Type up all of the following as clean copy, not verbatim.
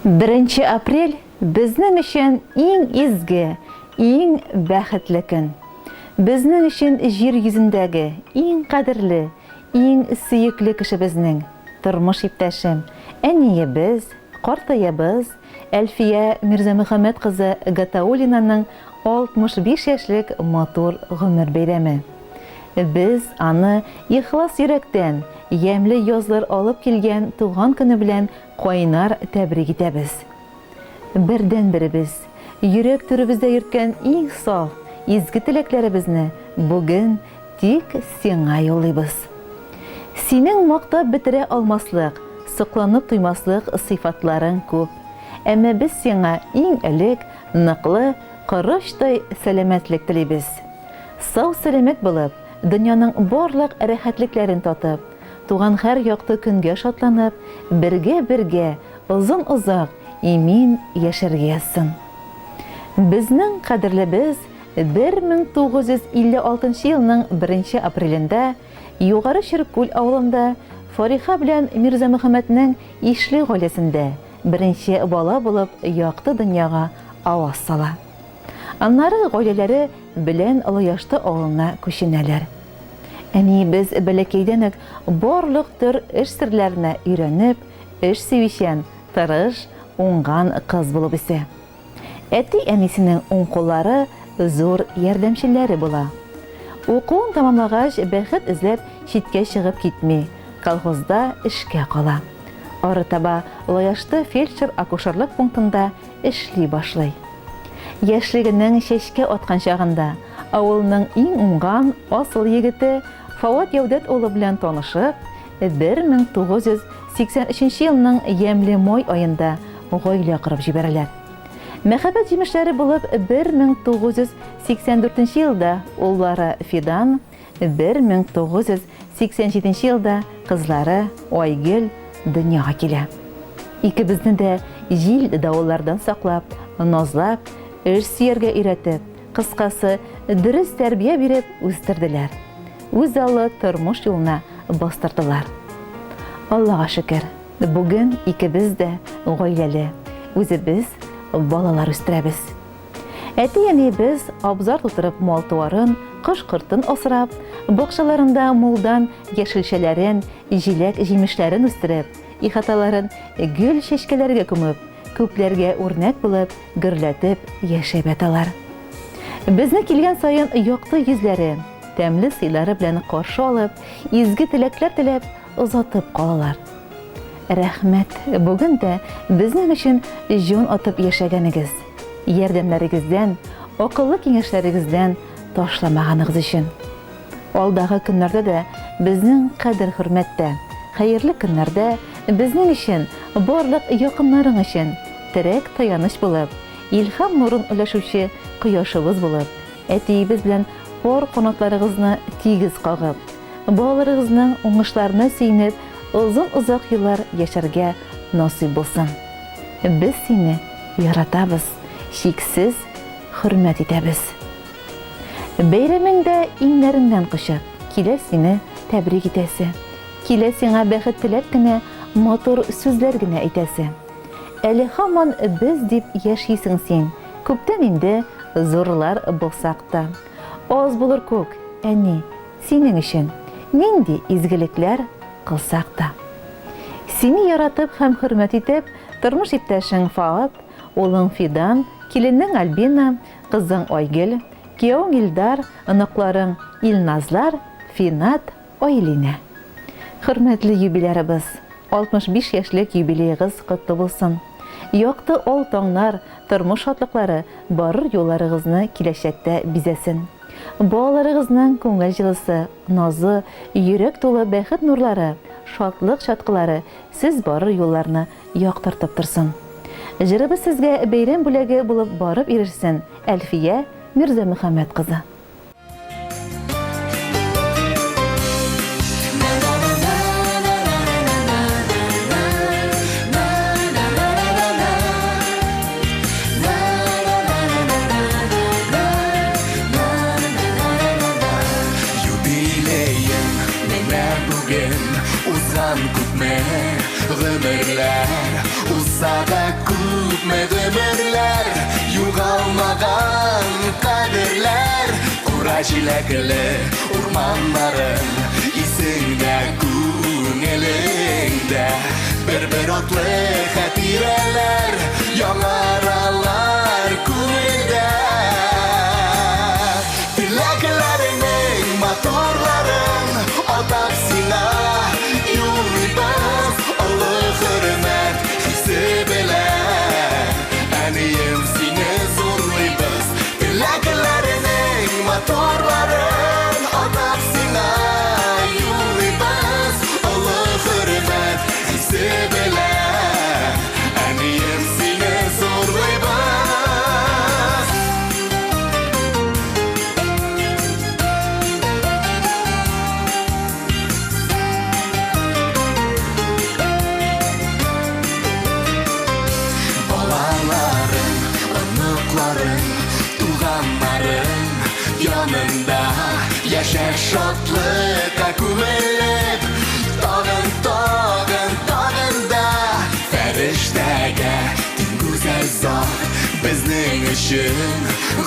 Беренче апрель безнең өчен иң изге, иң бәхетле көн. Безнең өчен җир йөзендәге иң кадерле, иң сөекле кешебезнең, тормыш иптәшем, әниебез, картаебыз Әлфия Мирзамөхәммәт кызы Гатауллинаның 65 яшьлек матур гомер бәйрәме. Без аны ихлас йөрәктән, ямьле язлар алып килгән туган көне белән кайнар тәбрик итәбез. Бердәнберебез, йөрәк түребездә йөрткән иң саф, изге теләкләребезне бүген тик сиңа юллыйбыз. Синең мактап бетерә алмаслык, сокланып туймаслык сыйфатларың күп. Әмма без сиңа иң элек ныклы, корычтай сәламәтлек телибез. Сау-сәламәт булып, дөньяның барлык рәхәтлекләрен татып, туган һәр якты көнгә шатланып, бергә-бергә озын-озак имин яшәргә язсын. Безнең кадерлебез 1956 елның беренче апрелендә Югары Чиркүл авылында Фариха белән Мирзамөхәммәтнең ишле гаиләсендә беренче бала булып якты дөньяга аваз сала. Аннары гаиләләре белән Олыяшты авылына күченәләр. Әниебез бәләкәйдән үк барлык төр эш серләренә өйрәнеп, эш сөючән, тырыш, уңган кыз булып үсә. Әти-әнисенең уң куллары, зур ярдәмчеләре була. Укуын тәмамлагач, бәхет эзләп читкә чыгып китми, колхозда эшкә кала. Арытаба Лояшты фельдшер-акушерлык пунктында эшли башлый. Яшьлегенең чәчкә аткан чагында авылның иң уңган, асыл егете Фават Яүдәт улы белән танышып, 1983 елның ямьле май аенда гаилә корып җибәрәләр. Мәхәббәт җимешләре булып 1984 елда уллары Фидан, 1987 елда кызлары Айгөл дөньяга килә. Икебезне дә җил-давыллардан саклап, назлап, эш сөяргә өйрәтеп, кыскасы, дөрес тәрбия биреп үстерделәр. Үзаллы тормыш юлына бастырдылар. Аллага шөкер, бүген икебез дә гаиләле, үзебез балалар үстерәбез. Әти-әниебез абзар тутырып мал-туарын, кош-кортын асрап, бакчаларында мулдан яшелчәләрен, җиләк-җимешләрен үстереп, ихаталарын гөл-чәчкәләргә күмеп, күпләргә үрнәк булып, гөрләтеп яшәп яталар. Безне килгән саен якты йөзләре, тәмле сыйлары белән каршы алып, изге теләкләр теләп озатып калалар. Рәхмәт, бүген дә безнең өчен җан атып яшәгәнегез, ярдәмнәрегездән, акыллы киңәшләрегездән ташламаганыгыз өчен. Алдагы көннәрдә дә безнең кадер-хөрмәттә, хәерле көннәрдә безнең өчен, барлык якыннарың өчен терәк-таяныч булып, илһам нурын өләшүче кояшыбыз булып, әтиебез белән пар канатларыгызны тигез кагып, балаларыгызның уңышларына сөенеп, озын-озак еллар яшәргә насыйп булсын. Без сине яратабыз, чиксез хөрмәт итәбез. Бәйрәмеңдә иңнәреңнән кочып, килә сине тәбрик итәсе. Килә сиңа бәхет теләп кенә, матур сүзләр генә әйтәсе. Әле һаман без дип яшисең син, күптән инде зурлар булсак та. Аз булыр күк, әни, синең өчен, нинди изгелекләр кылсак та. Сине яратып һәм хөрмәт итеп, тормыш иптәшең Фаат, улың Фидан, киленең Альбина, Кызың Айгөл, киявең Илдар, оныкларың Илназлар, Финат, Айлинә. Хөрмәтле юбилярыбыз, 65 яшьлек юбилеегыз котлы булсын! Якты ал таңнар, тормыш шатлыклары барыр юлларыгызны киләчәктә бизәсен. Балаларыгызның күңел җылысы, назы, йөрәк тулы бәхет нурлары, шатлык чаткылары сез барыр юлларны яктыртып торсын. Җырыбыз сезгә бәйрәм бүләге булып барып ирешсен, Әлфия Мирзамөхәммәт кызы. Юбилеем менә. бүген узган күпме гомерләр, узса да күпме гомерләр, югалмаган кадерләр, кура җиләкле урманнарың исеңдә, күңелеңдә. Бер-бер атлы хатирәләр яңаралар күңелдә. Теләкләреңнең матурларын атап сиңа юллыйбыз, олы хөрмәт хисе белән. Әнием, сине зурлыйбыз. Теләкләреңнең матурларын атап сиңа юллыйбыз, олы хөрмәт хисе белән. Әнием, сине зурлыйбыз. Балаларың, оныкларың, туганнарың янында яшә шатлыкка күмелеп, тагын, тагын, тагын да фәрештәгә тиң гүзәл зат, безнең өчен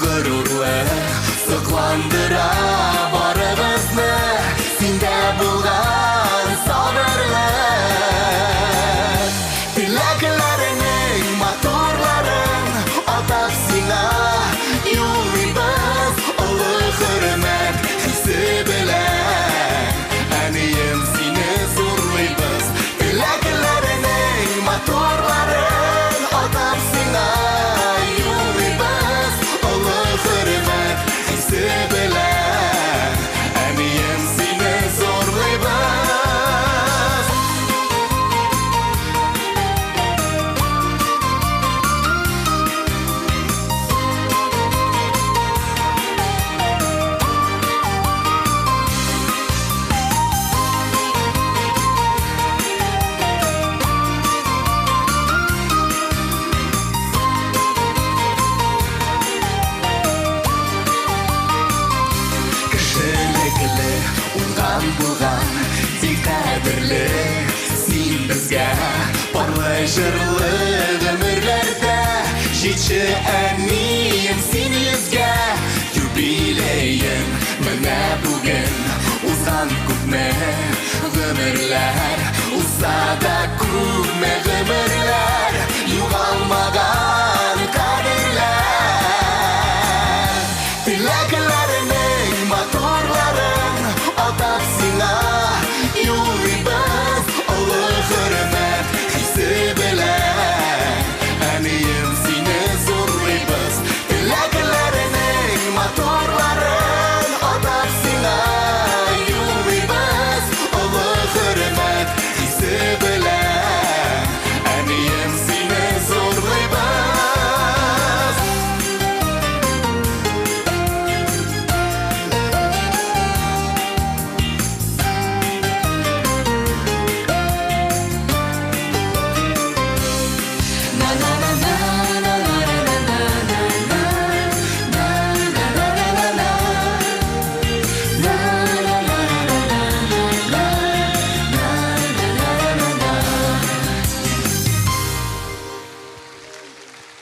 горурлык, сокландыра барыбызны синдә булган сабырлык. Теләкләреңнең матурларын атап сиңа юллыйбыз, олы хөрмәт хисе белән. Әнием, сине зурлыйбыз. Теләкләреңнең матурларын атап сиңа юллыйбыз, олы хөрмәт хисе белән. Әнием, сине зурлыйбыз. Кешелекле, уңган булган, бик кадерле син безгә, парлы җырлы гомерләрдә җитче, әнием, син йөзгә. Юбилеең менә бүген, узган күпме гомерләр, узса да